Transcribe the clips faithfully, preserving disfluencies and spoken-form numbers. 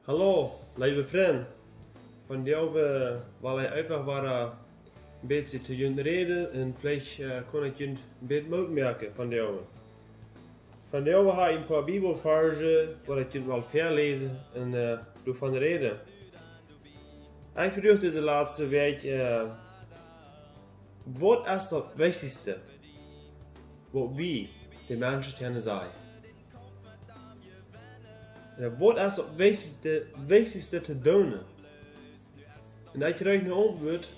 Hallo, leewe Frind. Vondoag well ekj eefach wada een bät to junt räden un veleicht, äh, kaun ekj junt een bät Moot moaken vondoag. Vondoag hab ekj een poa Bibelvarsch, waut ekj junt well väaläsen un, äh, doavon räden. Ekj fruach dise latste Wäakj, äh, waut es daut Wichtichste, waut wie de Menschen kjennen sajen? Un waut es daut Wichtichste, Wichtichste to doonen? Un ekj kjrieech eene Auntwuat: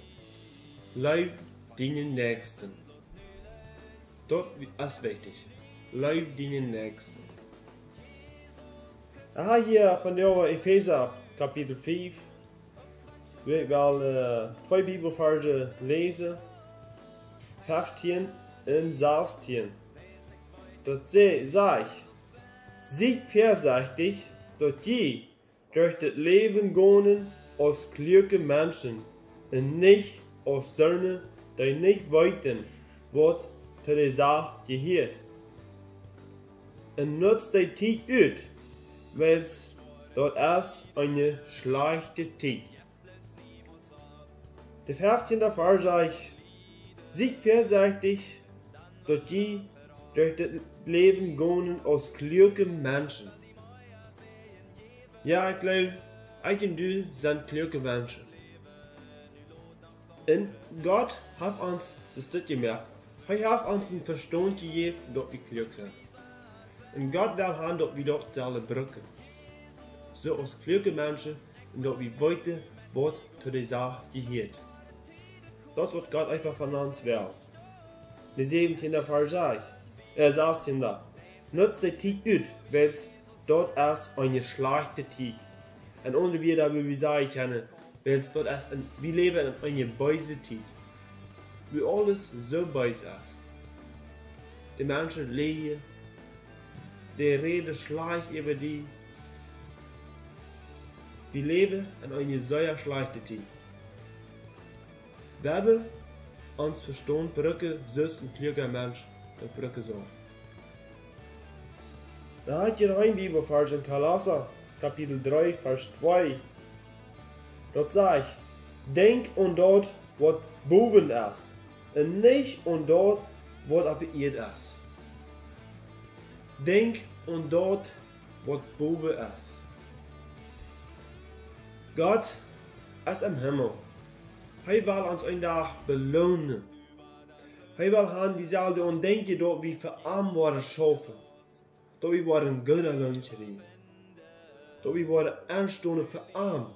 Leew dienen Näakjsten. Daut es wichtich. Leew dienen Näakjsten. Ekj hab hia vondoag Efeesa Kapitel fief, wua ekj well, äh, twee Bibelvarsch läsen, feftieen un sastieen. Daut sajcht: Siet väasechtich, daut jie derch daut Läwen gonen aus kluake Menschen un nich aus soone, dee nich weeten, waut to de Sach jehieet. Un nutzt de Tiet ut, wiels daut es eene schlajchte Tiet. De feftiende Varsch sajcht: Siet väasechtich, daut jie derch daut Läwen gonen aus kluake Menschen. Jo, ekj jleew, ekj un du sent kluake Menschen. Un Gott haft ons soo jemoakt. Hee haft ons een Vestaunt jejäft, daut wie kluak sent. Un Gott well han, daut wie daut sellen brucken, soo aus kluake Menschen, un daut wie weeten, waut to de Sach jehieet. Daut es, waut Gott eefach von ons well. De säwentiende Varsch sajcht, äh, sastieen: Nutzt de Tiet ut, wiels daut es eene schlajchte Tiet. Un aundre Wieed, woo wie sajen kjennen, wiels daut es een, wie läwen en eene beese Tiet, wua aules soo bees es. De Menschen läajen, dee räden schlajcht äwa die. Wie läwen en eene sea schlajchte Tiet. Wie haben ons Vestaunt brucken, soo aus een kluaka Mensch daut brucken saul. Dan hab ekj hia noch een Bibelvarsch en Kolossa, Kapitel dree, Varsch twee. Daut sajcht: Denkjt aun daut, waut bowen es, un nich aun daut, waut oppe Ieed es. Denkjt aun daut, waut bowen es. Gott es em Himmel. Hee well ons een Dach beloonen. Hee well han, wie sellen doaraun denkjen, daut wie fa am woaren schaufen. Daut wie woaren gooden Loon kjrieen. Daut wie woaren enstonen fa am.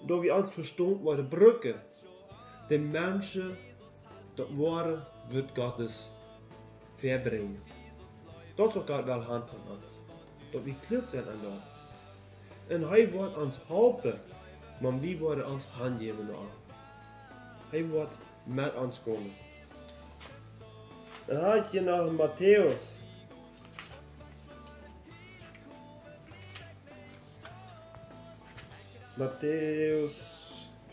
Daut wie ons Vestaunt woaren brucken, de Menschen daut woare Wuat Gottes väabrinjen. Daut es, waut Gott well han von ons. Daut wie kluak sent aun daut. Un hee woat ons halpen, wan wie woaren ons hanjäwen aun am. Hee woat met ons komen. Dan hab ekj hia noch Matäus. Matäus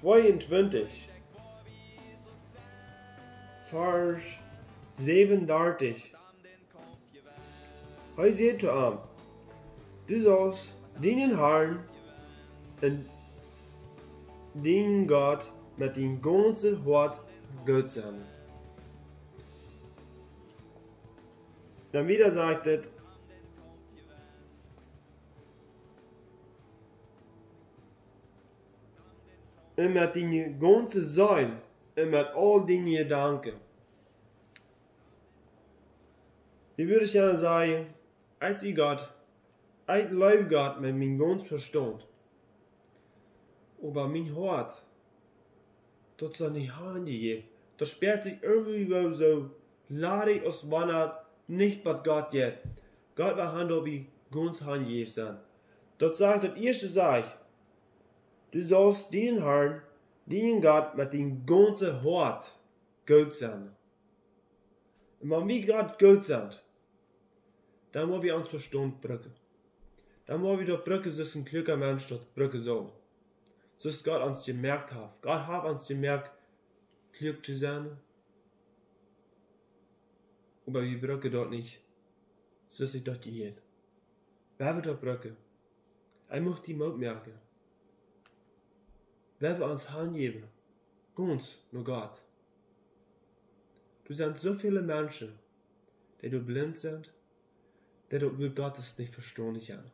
tweeuntwintich, Varsch säwenundartich. Hee säd to am: Du saust dienen Harn un dienen Gott met dien gaunzet Hoat goot sennen. Dan wieda sajcht et: Un met diene gaunze Seel un met aul diene Jedanken. Wie wudden kjennen sajen: Ekj sie Gott, ekj leew Gott met mien gaunzet Vestaunt. Oba mien Hoat, daut es nich hanjejäft. Daut spieet sikj irjentwoo soo ladich, aus wan et nich bie Gott jeit. Gott well han, daut wie gaunz hanjejäft sent. Daut sajcht, daut ieeschte sajcht: Du saust dienen Harn, dienen Gott met dien gaunzet Hoat goot sennen. Un wan wie Gott goot sent, dan woa wie ons Vestaunt brucken. Dan woa wie daut brucken, soo aus een kluaka Mensch daut brucken saul. Soo aus Gott ons jemoakt haft. Gott haft ons jemoakt, kluak to sennen. Oba wie brucken daut nich, soo aus sikj daut jehieet. Wie woaren daut brucken. Ekj mucht die Moot moaken. Wan wie ons hanjäwen, gaunz no Gott. Doa sent soo väle Menschen, dee doa blint sent, dee daut Wuat Gottes nich vestonen kjennen.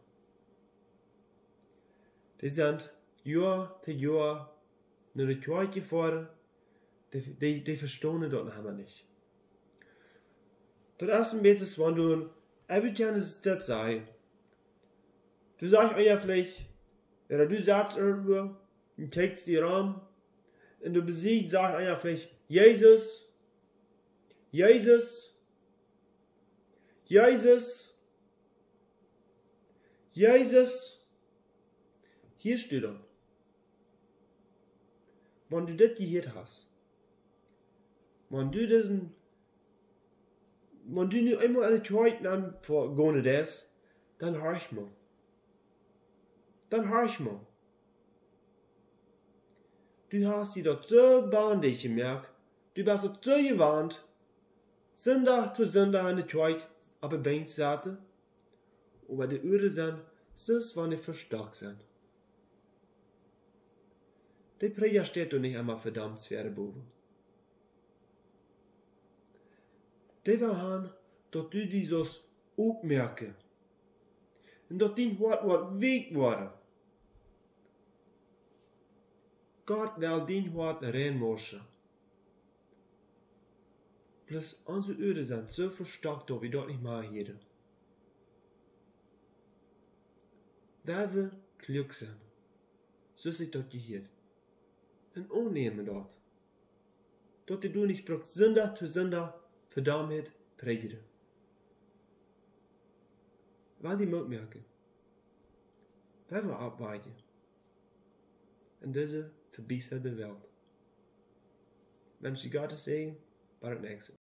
Dee sent Joa to Joa no de Kjoakj jefoaren, dee, dee, dee vestonen daut noch emma nich. Daut es een bät soo, wan du, ekj well kjennen daut sajen. Du sajchst eefach, ooda du sitst irjentwua, un kjikjst die rom, un du besiehst, sajchst eefach: "Jesus, Jesus, Jesus, Jesus." Hia steit daut. Wan du dit jehieet hast, wan du disen, wan du nu eemol aun de Kjoakj aungonen deist, dan horch mol. Dan horch mol. Du hast die daut soo bendich jemoakt, du best daut soo jewant, Sindach to Sindach aun de Kjoakj opp de Benkj to sitten, oba de Uaren sent, soo aus wan dee vestockt sent. De Prädja steit doa nich emma vedaumt schwoa bowen. Dee well han, daut du die sust oppmoaken. Un daut dien Hoat woat weekj woaren. Gott well dien Hoat reinwauschen. Bloos onse Uaren sent soo vestockt, daut wie daut nich mea hieren. Wan wie kluak sent, soo aus sikj daut jehieet, un aunnämen daut, daut dee doa nich brukt Sindach to Sindach Vedaumtheit prädjen. Wan die Moot moaken, wan wie oppwaken en dise vebiestade Welt. Wensch die Gottes Säajen, bat daut näakjste.